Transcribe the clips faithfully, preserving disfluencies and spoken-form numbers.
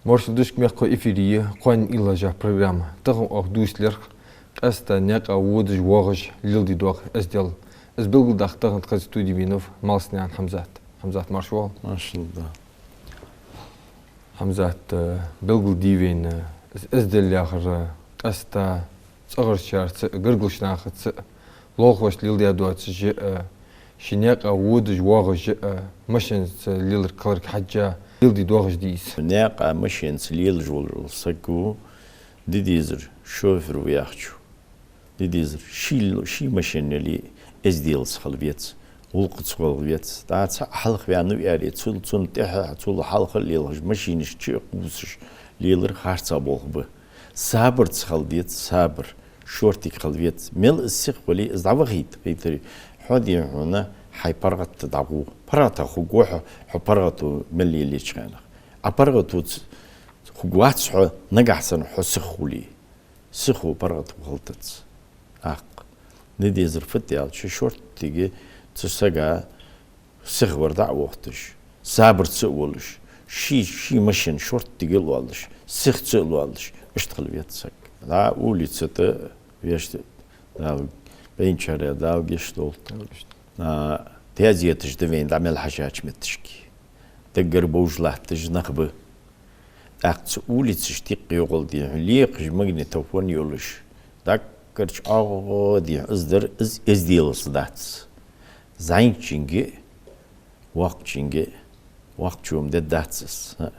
Моаршал да шуга, мехкахой, эфире я «Кхоанен уйлаш» яха программа. Тахан оаха дувцаргда къаьстта наькъа водаш, воагӀаш леладе доагӀа эздел. Из белгалдаккха тахан тха студе венав Малсанаькъан Хьамзат. Хьамзат, марша воагӀалва. Маршал да. Хьамзат, э, белгалде вайна, из эздел яхар къаьстта цӀагӀарчарца а, гаргарча нахаца а, лоалахошца леладе доацаш а, ший наькъа водаш, воагӀаш а, машенаца лелар-кхалар хьежжа леладе доагӀаш дий из? Наькъа машенаца лелаш вола саг ва, де дезар шофер ва яхачо. Де дезар ший, ший машен яле а эзделца хила веза, гӀулакхаца хила веза. ДӀа цхьа хьалха ваьннав аьле, цул, цунна тӀехьа, цул хьалха лелхаш, машинаш чу а кхувсаш лелар харца болх ба. Сабарца хила деза, сабар, шортига хила веза. Мел из сиха вале а, из дӀавахийта, хетарий, хьо, дий хьона, хьай паргӀата дӀагӀо. ПаргӀатах хургва хьо, хьо паргӀато мел лелача хенах. Ӏа паргӀатоца хургвац хьо, нагахьа санна хьо сиха хуле. Сихо паргӀато хила дац. ТӀаккха де дезар фуд аьлча, шортига цу сага сиха вар дӀа а вохийташ, сабарца а волаш, ший, ший машен шортига а лоаллаш, сихца а лоаллаш, иштта хила веза саг. ДӀа улица тӀа вешта, Дала, вайначарех Дала гешт долда, а, тезеташ да вайна дӀа мел хьежача метташка. Даггара бовш латташ нах ба. ТӀаккха цу улицаш тӀа юкъе йоагӀаш, дий хьона, лекхаш магнитофон йолаш, даггара чӀоагӀа, дий хьона, из дар, из эзделца дац. ЗӀамагӀчунга а, воккхачунга а, воккхачо-м де дац из, а.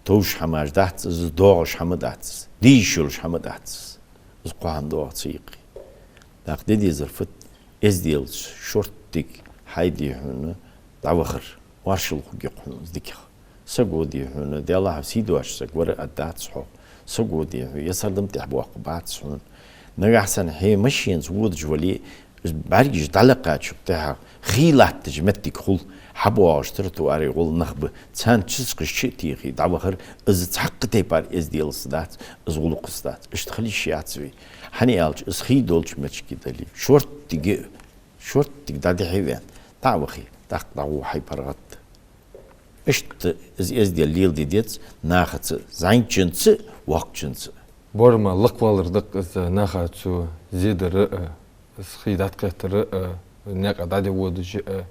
Товш хӀамаш дац из, доагӀаш хӀама дац из, де йиш йолаш хӀама дац из. Из кхо хӀама доагӀа цу юкъе. ТӀаккха де дезар фуд, эзделца шортига хьай, дий хьона, дӀавахар. Моаршал хургья-кх хьона из дикагӀа. Саго, дий хьона, Даьллахьа, сий доацаш саг вар а дац хьох. Саго, дий хьона, е сардам тӀехьа боккха бац хьона. Нагахьа санна хье машенаца водаш вале, из бӀаргаш дӀалакхачул тӀехьагӀа хий латташ моттиг хул, хьабоагӀаш тротуаре гӀолла нах ба, царна цицкъаш чу а техе дӀавахар, из цхьаккха тайпара эзделца дац, из гӀулакхаца дац. Иштта хила йиш яц вай. ХӀана аьлча, из хий долча моттиге дале, шортига, шортига дӀадихье ваьнна, дӀа а вахе, тӀаккха дӀагӀо хьай паргӀата. Иштта из эздел леладе деза нахаца, зӀамагӀчунца а, воккхачунца а. Боарам лакхвалар да-кх из наха цу зе дар а, из хий дӀатӀакхетар а, наькъа дӀадихьа водаш а.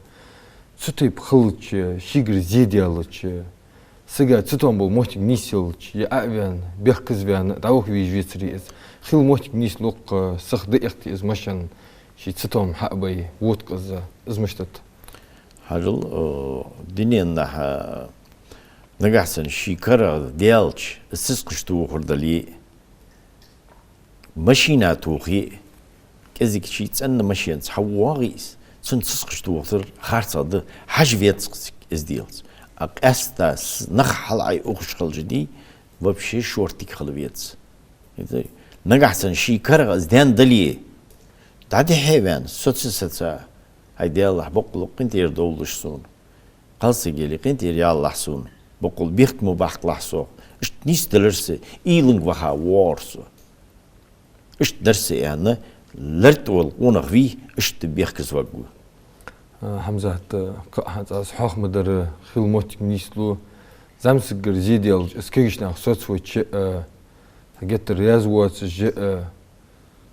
Цу тайпа хилча, шийгара зе даьлча, сага цатоам бола моттиг нийсъелча, е Ӏо а ваьнна, бехказа ваьнна, дӀаваха везаш вецарий из? Хила моттиг нийслу-кх, сиха дӀаэккхе из машен, ший цатоам хьа а бай, вода-кх из, из мишта да? Хьажал, э, дунен наха, э, нагахьа санна ший карагӀ даьлча, из цицкъаш тохар дале, машина тохе, кӀезига ший цӀена машенаца хьавоагӀе из, цунна цицкъаш тохар харцахьа да, хьажа веза-кх цига эзделца. А къаьстта с-, нах хьалъайухаш хилча, дий, вообще шортига хила веза. Нагахьа санна ший карагӀ из даьнна дале, дӀадихье ваьнна, соца-соца, хӀай Даьллахь, боккъала къинтӀера довлалаш сона. Кхалсаг яле, къинтӀера ялалахь сона. Боккъала бехк ма баккхалахь сох. Иштта нийсделар са, уйланга ваха воагӀар со. Иштта дар са, аьнна, лерттӀа вола къонах вий, иштта бехказа варгва. А, Хьамзат, кхы а хӀанз аз хьоахадаьр, хила моттиг нийслу, зӀамсагагара зе даьлча, из кагийча наха соцавича а, геттара раьза воацаш а,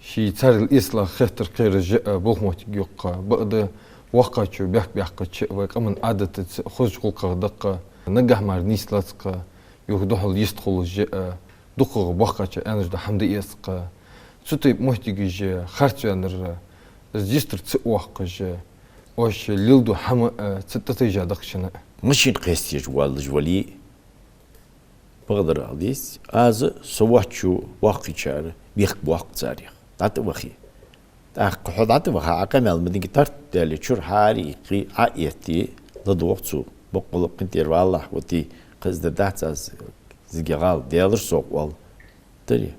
ший царел эсалагӀа хетар кхераш а, болх-моттиг йоккха. Бакъда, воккхачо бехк баьккхача а, вай къаман Ӏадатаца а, хозача гӀулакхах да-кх, наггахьа мара нийслац-кх, юха духьал йистхулаш а, дукхагӀа боккхача аьнна да хӀама да эца-кх. Цу тайпа моттигаш харцваьннар, из йистар ца воаккхаш, оаш леладу хӀама а ца тӀатайжа да-кх шоана. Машин кхесташ воаллаш вале, бакъдар ала деза, аз а, со воацачо а, воккхачар а бехк боаккх царех, дӀатӀавахе. ТӀаккха хьо дӀатӀаваха, Ӏа къамаьл ма динге, тартта даьле, чура хьаараиккхе, Ӏо а этте, ладувгӀ цо. Боккъала къинтӀера валалахь, вати, кхы из дар дац аз зиге гӀалат, Даьлара сов оал. Дарий?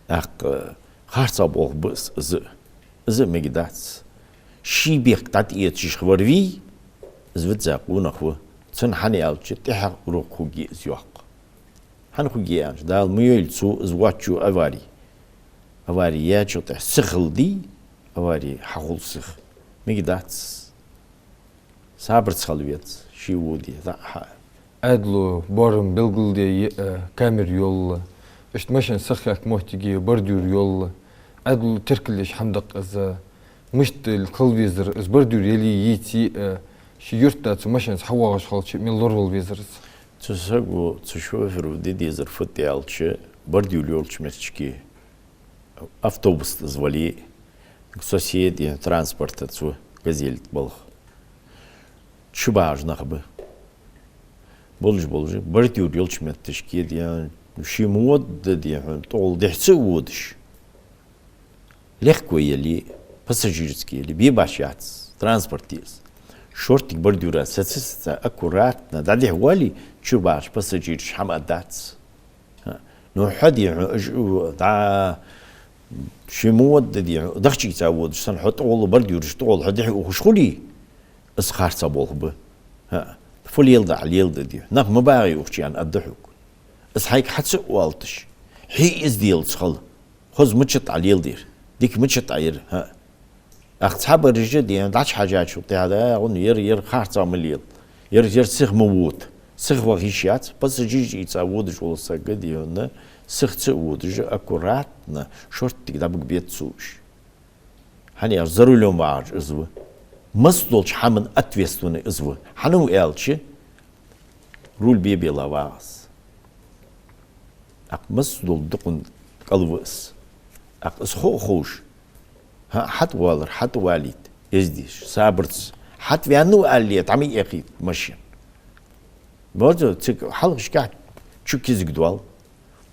ТӀаккха харцахьа болх ба из, из а, из а мегаргдац. Ший бехк дӀатӀаэцаш хилар вий, из визза къонах ва. Цунна, хӀана аьлча, тӀехьагӀа урок хургья из, йоккха. ХӀана хургья аьлча, Дала ма йойла, цо, из воацачо авари. Авари яьчул тӀехьа сиха хила дий, авари хьахул сиха. Мегаргдац. Сабарца хила веза, ше воде, дӀа а хьа а. Ӏаьдало боарам белгалде йиъ, камера йолла. Иштта машен сахьхьакха моттиге бордюр йолла. Ӏаьдало теркал еш хӀама да-кх из. Мишта хила везар из бордюр яле а, яьле а, ший юрта цу машенаца хьавоагӀаш хилча, мел лоравала везар из? Цу саго, цу шоферо де дезар фуд аьлча, бордюр йолча моттиге, автобуса тӀа из вале, соседи транспорта цу «Газель» тӀа балха чубагӀаш нах ба. Болаш, болаш, бордюр йолча моттиге, дий хьона, ший ма водда, дий хьона, тӀагӀолла дехьа ца а водаш, легковой яле, пассажирский яле, бебаш яц, транспорт я из. Шорттига бордюра сеца, сеца, аккуратно дӀадехьавале, чубагӀача пассажирашта хӀама а дац. ХӀа. Ну, хьо, дий хьона, уж, у, дӀа, ший ма водда, дий хьона, дахчица водаш санна, хьо тӀагӀолла бордюрашта тӀагӀолла хьо дехьа ухаш хуле, из харцахьа болх ба. ХӀа. Фу леладу Ӏа, леладу, дий хьона. Нах ма багӀий укх чу аьнна аргда хьога. Из хьайга хьа ца оалийташ, хье из делац хала. Хоза мичад Ӏа леладер, дика мичад Ӏа яр, хӀа. ТӀаккха цхьабараш а, дий хьона, дӀачухьежачул тӀехьагӀа, да, гӀуна яр, яр харцахьа ма лела, яр, яр сиха ма вода. Сиха ваха йиш яц, пассажираш ийца водаш вола саг, дий хьона, сиха ца а водаш, аккуратно, шорттига дӀабига беза цо уж. ХӀана аьлча за рулём вагӀаш из ва. Массадолча хӀаман ответственный из ва. ХӀана ва аьлча, руль бе-белла вагӀа из. ТӀаккха массадолча дукхагӀа кӀал ва из. ТӀаккха из хо а ховш, хӀа, хьатӀавалар, хьатӀавалийта, эздеш, сабарца. ХьатӀаваьннав аьле, дӀа ма эккхийта машен. Бозо, цига хьалхашка чу кизга доал,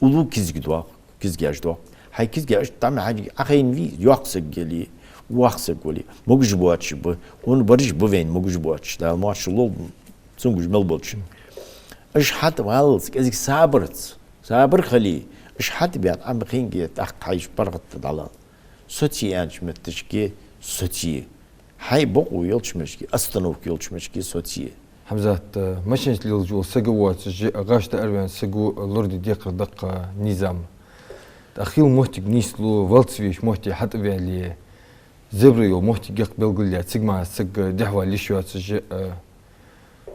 уллув кизга доал, кизгаш доал. Хьай кизгаш дӀа ма хьажий, Ӏа хайна вий, йоккха саг яле, воккха саг вале, могаш боацаш ба, ун бараш ба вайна могаш боацаш, Дала моаршал лолба цунга уж мел болча. Уж хьатӀаваллалца, кӀезига сабарца, сабар хиле, уж хьатӀабаьнна, Ӏа ма хинге, тӀаккха хьайша паргӀата дӀалаьлла. Соце аьннача моттиге соце. Хьай бокъо йолча моттиге, остановка йолча моттиге соце. Хьамзат, э, машенаца лелаш вола саг воацаш, э, гӀаш тӀа араваьнна саго лораде декхар да-кх низам. ТӀаккха хила моттиг нийслу, валлалца везаш моттиг хьатӀаваьле, зебра йола моттиг я-кх белгалъяь, цига мара саг дехьавала йиш йоацаш, э,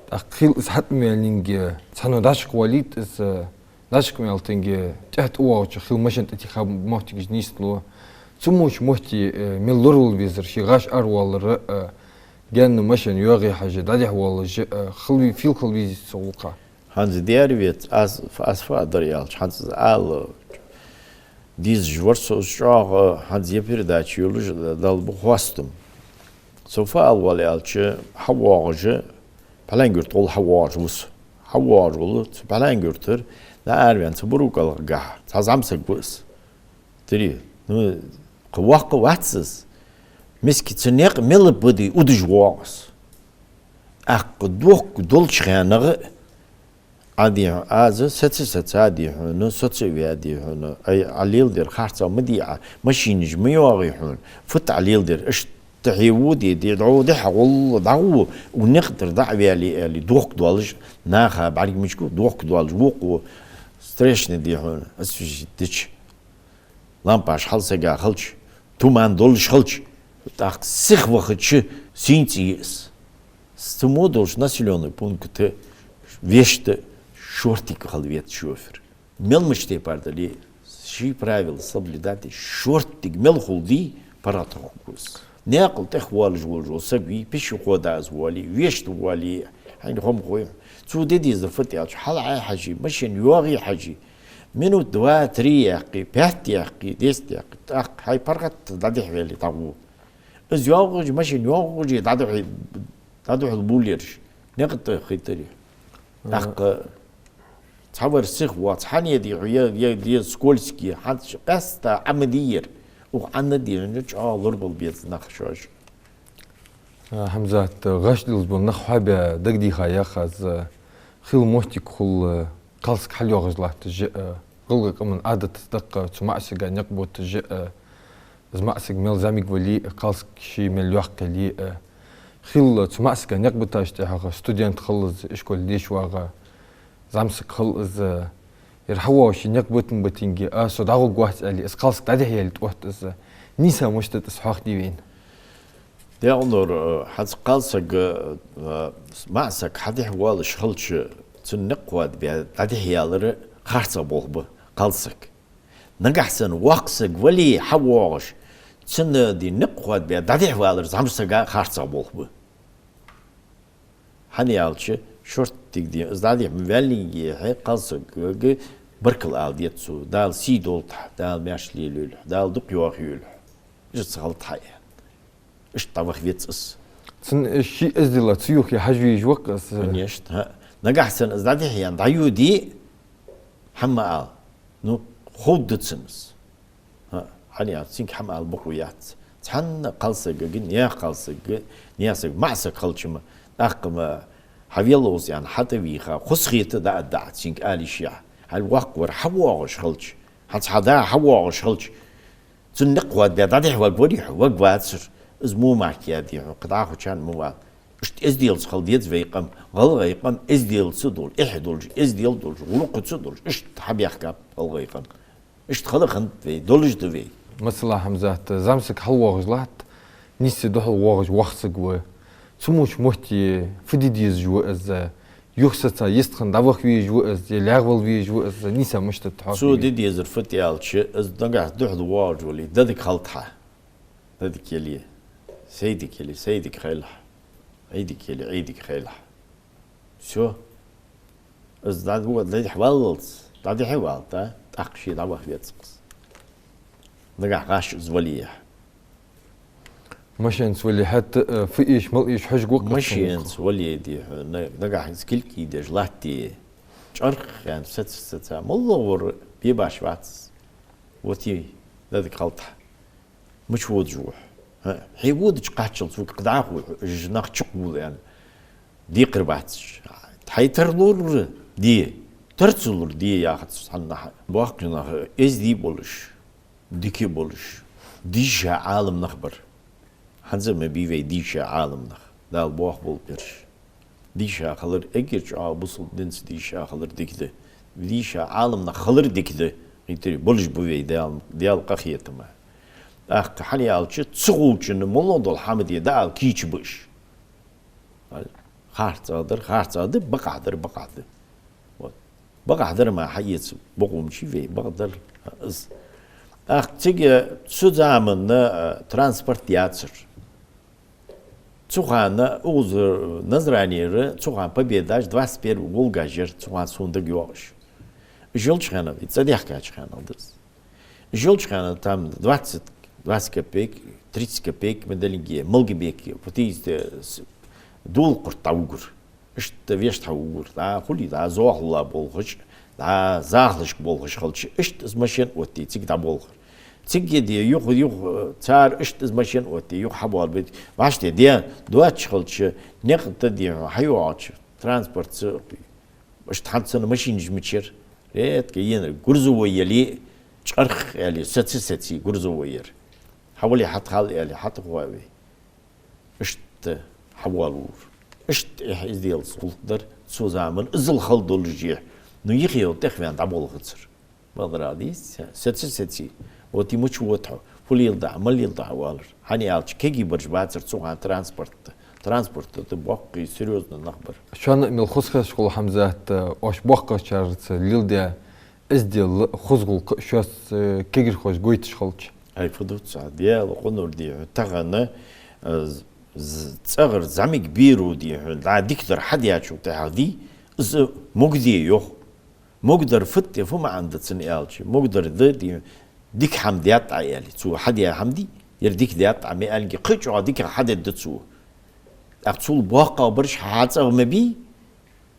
тӀаккха хила из хьатӀаваьннинге, цхьанне дӀачакхвалийта из, э, дӀачакхваьннинге, тӀехьа тӀавоагӀача хила машен тӀатеха моттигаш нийслу. Цу мо чу моттиге, э, мел лоравала везар, ший гӀаш аравалар, э, гаьна машен йоагӀе хьажа, дӀадехьавалалаш, э, хила ве-, фу хила веза цу гӀулакха? ХӀанз дера вец, аз, аз фу дар аьлча, хӀанз ала дезаш вар со из чӀоагӀа, хӀанз е передача йолаш, Дала ба хоастам. Со фу ала воалл аьлча, хьавоагӀаш, Пхьаленгурта гӀолла хьавоагӀаш ва со. ХьавоагӀаш вале, цу Пхьаленгуртара дӀаараваьнна, цу Буро кӀалхаргахьа цхьа зӀамсаг ва из. Тири, ну, кхы воккха вац из. Миска цу наькъа мел ба, дий, удаш воагӀа из. ТӀаккха дохк долча хана а, Ӏа, дий хьона, аз сеца, сеца, дий хьона, соцаваь, дий хьона, ай, Ӏа леладер харцахьа ма дий Ӏа, машинаш ма йоагӀий хьона, фуд Ӏа леладер, иштта хье воде, дий, дӀо дехьа гӀолла дӀагӀо, укх наькъа тӀара дӀа а ваьле, аьле, дохк долаш, наха бӀаргашка дохк долаш, вокхо встречный, дий хьона, освещать дича, лампаш хьалсага хилча, туман долаш хилча, тӀаккха сиха вахача сийна цӀи я из. Цу мо долча населённый пункта вешта шортига хила веза шофер. Мел мича тайпара дале а, ший правила соблюдать де, шортига мел хул, дий, паргӀата хургва из. Наькъал тӀехвоалаш волаш вола саг вий, пешехода из воале, вешта воале, хьайна хӀама хой. Цо де дезар фуд аьлча, хьалъайхьажа, машен йоагӀе хьажа, минут два-три яьккхе, пять яьккхе, десять яьккхе, тӀаккха хьай паргӀата дӀадехьаваьле дӀагӀо. Из йоагӀаш, машен йоагӀаш, дӀадухьал, дӀадухьал буллераш, наькъа тӀа хетаре. ТӀаккха цхьавар сиха воаца, хьан е, дий хьона, е, е, е скользкий, хьан къаьстта Ӏа ма дий ер. Укх Ӏанна, дий хьона, чӀоагӀа лорабала беза нах шоаш. А, Хьамзат, гӀаш лелаш бола нах хьоабаь дагадехар яхаш, хила моттиг хул, кхалсаг хьалйоагӀаш латташ, а, гӀалгӀай къаман Ӏадатаца да-кх цу маӀасага никъ буташ, а, из маӀасаг мел зӀамига вале а, кхалсаг ше мел йоккха яле а. Хила цу маӀасага никъ битача тӀехьагӀа студент хилар из, ишколе дешаш вагӀа зӀамсаг хилар из, ер хьавоагӀаш никъ битан-битанге, а, со дӀагӀоргвац аьле, из кхалсаг дӀадехьаваьле тӀаотт из. Нийса мишта да из, хьоахаде вайна. Дегӏнур, э, хьанз кхалсаг, э, маӀасаг хьадехьавоалаш хилча, Цун никъ хоадабе дӀадехьавалар харцагӀа болх ба кхалсага. Нагахьа санна воккха саг вале хьавоагӀаш, цунна дий никъ хоадабе дӀадехьавалар зӀамсага харцагӀа болх ба. ХӀана аьлча, шортта дий, из дӀадехьа ма ваьллинге хье кхалсагага баркал ала деза цо. Дала сий долда хьа, Дала маьрша лелайойла хьо, Дала дукха йоахайойла хьо. Иштта хилда хьа, аьнна. Иштта дӀаваха веза из. Цун ший эздел ца юхе хьажа везаш ва-кх из. Конечно, хӀаъ. Нагахьа санна из дӀадехьа аьнна дӀайоде, хӀама ала. Ну, ховргда цунна из. ХӀаъ, хӀана аьлча цунга хӀама ала бокъо яц. Цхьанне кхалсагага, наьха кхалсагага, наьха сага, маӀа саг хилча-м, тӀаккха-м хьавел укхаза аьнна, хьатӀавийха, хоза хетар дӀааргда Ӏа цунга, ала йиш я. Хьал воккха вар хьавоагӀаш хилча, хьа цхьа да хьавоагӀаш хилча, цун никъ хоадабе дӀадехьаваргварий хьо? Варгвацар. Из мо мара кхы дий хьона, кхы дӀахо чан ма вала. Иштта эзделца хила деза вай къам. ГӀалгӀай къам эзделца долаш, эхь долаш, эздел долаш, гӀулакхаца долаш, иштта хьабаьхкаб гӀалгӀай къам. Иштта хила хиннад вай, долаш да вай. Масала, Хьамзат, зӀамсаг хьалвоагӀаш латт, нийсса духьал воагӀаш воккха саг ва. Цу моча метте фу де дезаш ва из? Юха сеца йистхинна дӀаваха везаш ва из, е лаьгӀвала везаш ва из, нийсса мишта да хьо? Цо де дезар фуд аьлча, из нагахьа духьал воагӀаш вале, дадиг хилда хьа. Дадиг яле, сай диг яле, сай диг хийла хьа. Ӏуйдиг яле, Ӏуйдиг хийла хьа. Всё. Из дӀа-, дӀадехьаваллалца, дӀадехьавалалца, тӀаккха ше дӀаваха веза-кх из. Нагахьа гӀаш из вале. Машенаца вале хӀаьта, э, фу эш, мала эш хьожаргва-кх из. Машенаца вале дий хьона, нагахьа из кулг ийдеш латте, чӀарх аьнна сеца, сеца, моллагӀа вар бебаш вац. Вот и дадиг хилда хьа. Мича водаш ва хьо? ХӀаъ, хье водача кхаччалца вуг кхы дӀахо хьо, уж нах чукхувл аьнна, декхар бац уж. Хьай тарлур де, тар ца лур де яхац цхьаннахьа. Боккхий нах эздий болаш, дикий болаш, дийша Ӏалам нах бар. ХӀанз ма бий вай дийша Ӏалам нах, Дала боккха болба ераш. Дийша хилар эггара чӀоагӀа бусалба динца дийша хилар дика да. Дийша Ӏалам нах хилар дика да. Хетарий, болаш ба вай Даьла, Даьла къахетама. ТӀаккха хӀана аьлча, цу гӀулакхашта моллагӀа дола хӀама де дӀаала кийча ба уж. ХарцагӀа дар, харцагӀа да, бакъахьа дар, бакъахьа да. Вот. Бакъахьа дар мара хьаэца бокъо ма йий вай, бакъахьа дар из. ТӀаккха цига цу заманна, а, транспорт яцар. Цу хана укхаза Назранера, цу хана Победаш, двадцать первый Волгаш яр, цу хана сона дагайоагӀаш. Уж йолча хана, цӀадаьхкача хана да из. Уж йолча хана там двадцать, двадцать копеек, тридцать копеек ма далинге, Малгобеке, вот из, э, с-, Долакха-Юрта дӀавугар. Иштта вешта хьавугар. ДӀа хулий, дӀа зоахалол болхаш, дӀа захалашка болхаш хилча, иштта из машен оттаде цига дӀаболхар. Цига де юха, юха, цар иштта из машен оттаде юха хьабоалабе. Башха де, де доацаш хилча, никъ тӀа дий хьона хьайоагӀача транспортаца, иштта хӀанз санна машинаш мичара, редко енар, грузовой яле, чӀарх аьле, сеца, сеца грузовой яр. Хьавале, хьатӀахьал аьле, хьатӀахьове. Иштта хьавоалавора. Иштта эхь-эзделца гӀулакх дар цу заман, иззал хала долаш. Ну, юхе йола тӀехваьнна дӀаболхацар. Бакъдар дий, се-, сеца, сеца. Вот и мича вода хьо, фу леладу Ӏа, мала леладу Ӏа оалар. ХӀана аьлча, кегий бараш бацар цу хана транспортаца. Транспортаца боккхий, серьёзни нах бар. Шоана мел хоза хеташ хул, Хьамзат, оаш боккхагӀчарца леладаь эздел, хоза гӀулакх шоаш, э, кагирхошта гойташ хилча? Ай, фу дувц Ӏа, Даьла къиношта дий хьона, тахан, э, з-, з-, цӀагӀара зӀамига беро дий хьона, дӀа дикадар хьадаьчул тӀехьагӀа дий, из могаде йоах. Могадар фуд, фу маӀан да цун аьлча, могадар да дий, дика хӀама даьд Ӏа аьле. Цо хьадаь хӀама дий, ер дика даьд Ӏа ма аьлинге, кхы а чӀоагӀа дикагӀа хьадергда цо. ТӀаккха цул боккхагӀа бараш хьа цӀагӀа ма бий,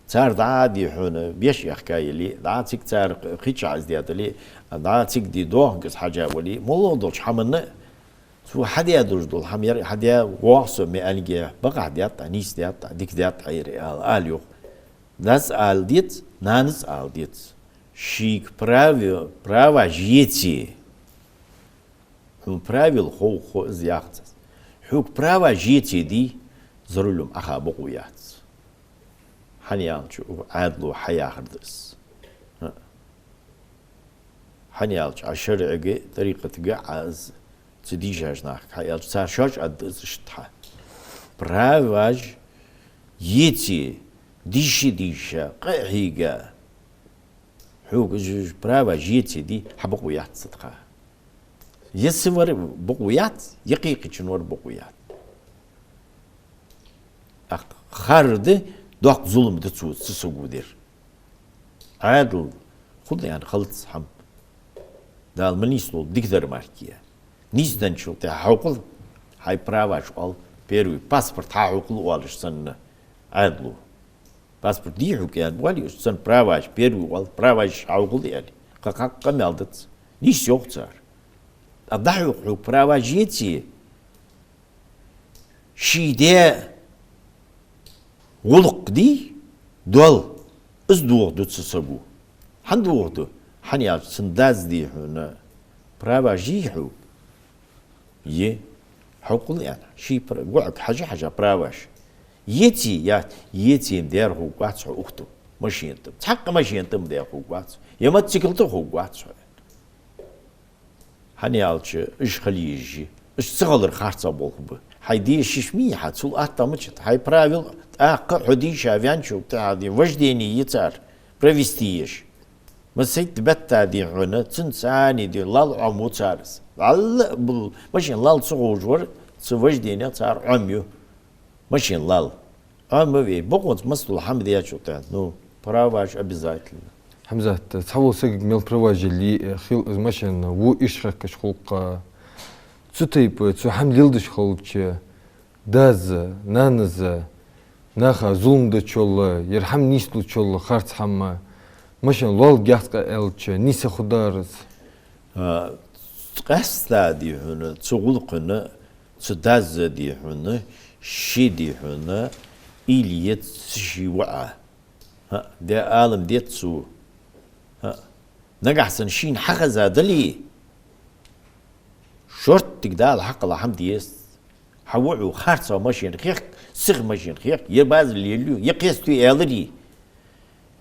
цар дӀа дий хьона беш яхка яле, дӀа цига цар кхычахьа из даьдале, дӀа цига дий доханга из хьажа вале, моллагӀа долча хӀаманна, цо хьадаь долаш дола хӀама ер хьадаь воагӀа со ма аьлинге, бакъахьа даьд Ӏа, нийса даьд Ӏа, дика даьд Ӏа ер ала, ала йоах. Дас ала деза, нанас ала деза. Шийга прави-, праваш еце, хьона правила хов-, хов из яхац аз. Хьога праваш еце дий, за руль-м Ӏоха бокъо яц. ХӀана аьлча, укх Ӏаьдало хьаяхар да из. ХӀана аьлча, Ӏа шарӀага, тӀарикъатага Ӏа из ца дийшача нахага хьа аьлча, цар шоаш аргда из иштта хьа. Праваш еце, Дийша, дийша, къа а хьийга. Хьога из праваш еце дий, хьа бокъо яц цу тӀа. Е са вар бокъо яц, е кхы-кхычун вар бокъо яц. ТӀаккха хӀара да, доккха зулам да цо цу саго дер. Ӏаьдал хул аьнна хилац хӀама. Дала ма нийслолда дикадар мара. Нийсденначул тӀехьагӀа хьокхал, хьай праваш оал, первый паспорт хьахьокхал оалаш санна Ӏаьдало. Паспорт дий хьога аьнна, оал, уж цун праваш, первый оал, праваш хьахьокхал аьнна. Кхы-кхы къамаьл дац. Нийсйоах цар. А дӀахьокх хьога праваш еце, ший даь гӀулакх дий, доал, из дохаду цу саго. ХӀана дохаду? ХӀана аьлча цун дас дий хьона праваш йий хьога? Е, хьокхал аьнна, ший пра-, гуӀаг хьажа-хьажа праваш. Еце, яц, еце-м даьр хургвац хьо укх тӀа, машен тӀа. Цхьаккха машен тӀа-м даьр хургвац. Е мотоцикл тӀа хургвац хьо. ХӀана аьлча, уж хила езаш я. Уж ца хилар харцо болх ба. Хьай дешаш мий хьа, цул атта мичад. Хьай правил тӀаккха хьо дийша ваьнначул тӀехьагӀа дий, вождение я цар провести еш. Массайтта бетта дий хьона, цун цани дий, лал Ӏомаву цар из. Валла а бул, машен лал ца ховш вар, цу вожденех цар Ӏомаю. Машен лал. Ӏомаве, бокъонца массадола хӀама дечул тӀехьагӀа, ну, праваш обязательно. Хьамзат, цхьавола сагага мел праваш яле а, хила из машен во ирча хехкача гӀулакха. Цу тайпа, цу хӀама леладеш хилча, дас, нанас, наха зулам дечул, ер хӀама нийслучул харц хӀама, машен лоалларгьяц-кх аьлча, нийса хургдар из. А, къаьстта дий хьона, цу гӀулакха, цу дас дий хьона, ший дий хьона, уйла ец цу ший воӀа. ХӀаъ, даь Ӏалам дец цо. ХӀаъ, нагахь санна шийна хьахеза дале, шорттига Дала хьакхелла хӀама дезац. Хьа воӀо харцо машен хехк, сиха машен хехк, е базар лелаю, е кхестаю аьларе,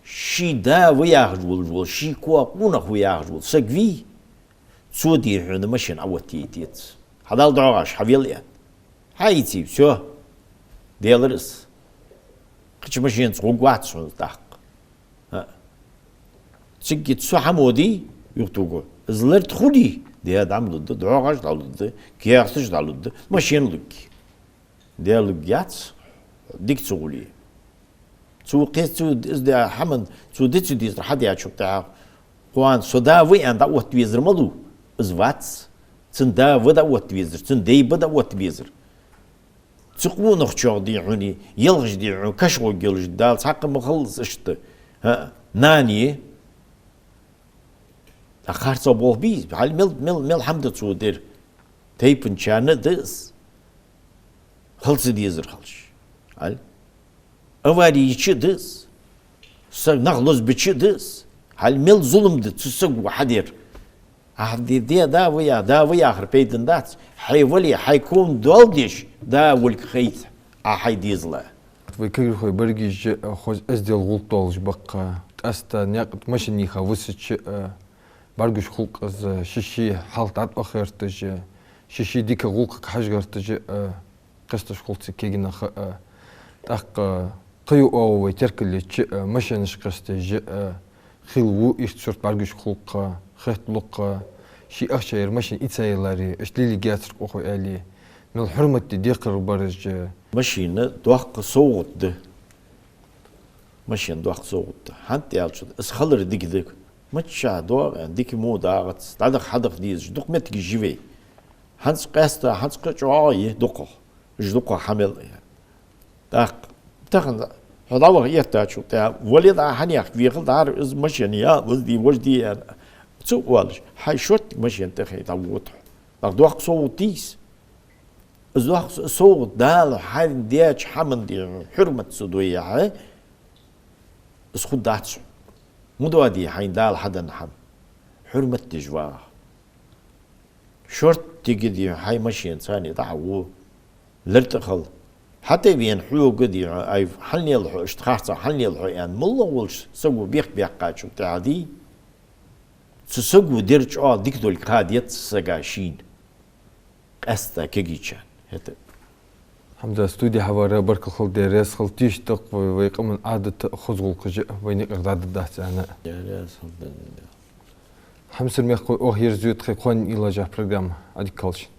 ший да ва яхаш волаш вола, ший коа къонах ва яхаш вола саг вий, цо дий хьона машен Ӏооттае дезац. Хьа Дала догӀаш, хьавел аьнна. Хьаийце, всё. Делар из. Кхыча машенаца гӀоргвац хьона тӀаккха. ХӀаъ. Цига цу хӀамо дий, юхатоха. Из лард хуле, даь дӀа ма лургда, догӀаш дӀалургда, каьхаташ дӀалургда, машен лургья. Даь лургьяц, дика ца хуле. Цо кхе-, цо из даь хӀаман, цо дицу дезар хьадечул тӀехьагӀа, кхоана со да ва аьнна дӀаотта везар малув? Из вац. Цун да ва дӀаотта везар, цун дай ба дӀаотта везар. Цу къонахчох дий хьона, ялхаш дий хьона, каша гӀоргйолаш, Дала цхьаккха ма хилалца иштта. ХӀаъ, нана я. ТӀаккха харцо болх бий из? Хьал мел, мел, мел хӀама да цо дер. Тайпанчарна а да из. Хила ца дезар хилча. Хьал. Авари йича а да из. Саг нах лозабича а да из. Хьал мел зулам да цу саго хьадер. Ахьа ди-, де да ва я, да ва яхар пайдана дац. Хьай вале, хьай ком доал деш, да волга хайта, Ӏа хьай дезала. Вай кагирхой баргиж а, хоза эздел гӀулакх долаш ба-кх. Къаьстта наькъа тӀа машен йийха висача а, бӀаргагуш хул-кх из, ший-ший хьалха дӀатӀаваха гӀерташ а, ший-ший дика гӀулакхага хьажа гӀерташ а, кхесташ хул цига кагий нах а. ТӀаккха кхы юха оаха вай теркал еча а, машенаш кхесташ а, хила ва иштта сурт бӀаргагуш хул-кх, хеталу-кх, ший ахчах ер машен ийца яларе, иштта лелаергьяцар-кх укхо аьле, мел хьурмат де декхаргбараш а. Машен доккха совгӀат да. Машен доккха совгӀат да. ХӀана аьлча, из хилар дика да. Миччахьа доагӀа аьнна, дика мо дагӀац, дӀадаха-хьадаха дезаш, дукха моттигаш я вай. ХӀанз къаьстта, хӀанз кхы а чӀоагӀа я дукхагӀа. Уж дукхагӀа хьа мел я. ТӀаккха тахан хьо дӀаваха эттачул тӀехьагӀа, вале дӀа хьанехк вехал дӀара из машен я, вазди, вожди я. Цу оалаш, хьай шорттига машен тӀа хай дӀавода хьо. ТӀаккха доккха совгӀат дий из? Из доккха со-, совгӀат Дала хьайна деча хӀаман дий хьона хьурмат ца дой яхьа, из хургдац хьона. Ма доаде хьайна Дала хьаденна хӀама. Хьурмат деш вагӀа. Шорттига дий хьона хьай машен царна дӀахьо, лар тӀа хила. ХьатӀавена хьога дий хьона, ай, хьаннел хьо, иштта харцо хьаннел хьо аьнна, моллагӀа волча саго бехк баьккхачул тӀехьагӀа дий, цу саго дер чӀоагӀа дика долга ха дезац сага шийна. Къаьстта кагийчарна. ХӀаьта Хьамзат, студе хьаварах баркал хилда, раьза хилва, тешаш да-кх вай, вай къаман Ӏадаташ а, хоза гӀулакхаш а вайна юкъера дӀадода дац аьнна. Раьза хилва. Хьамсара мехкахой, оаха ерзаю тха кхоанен уйлаш йола программа. Ӏадика хийла шун.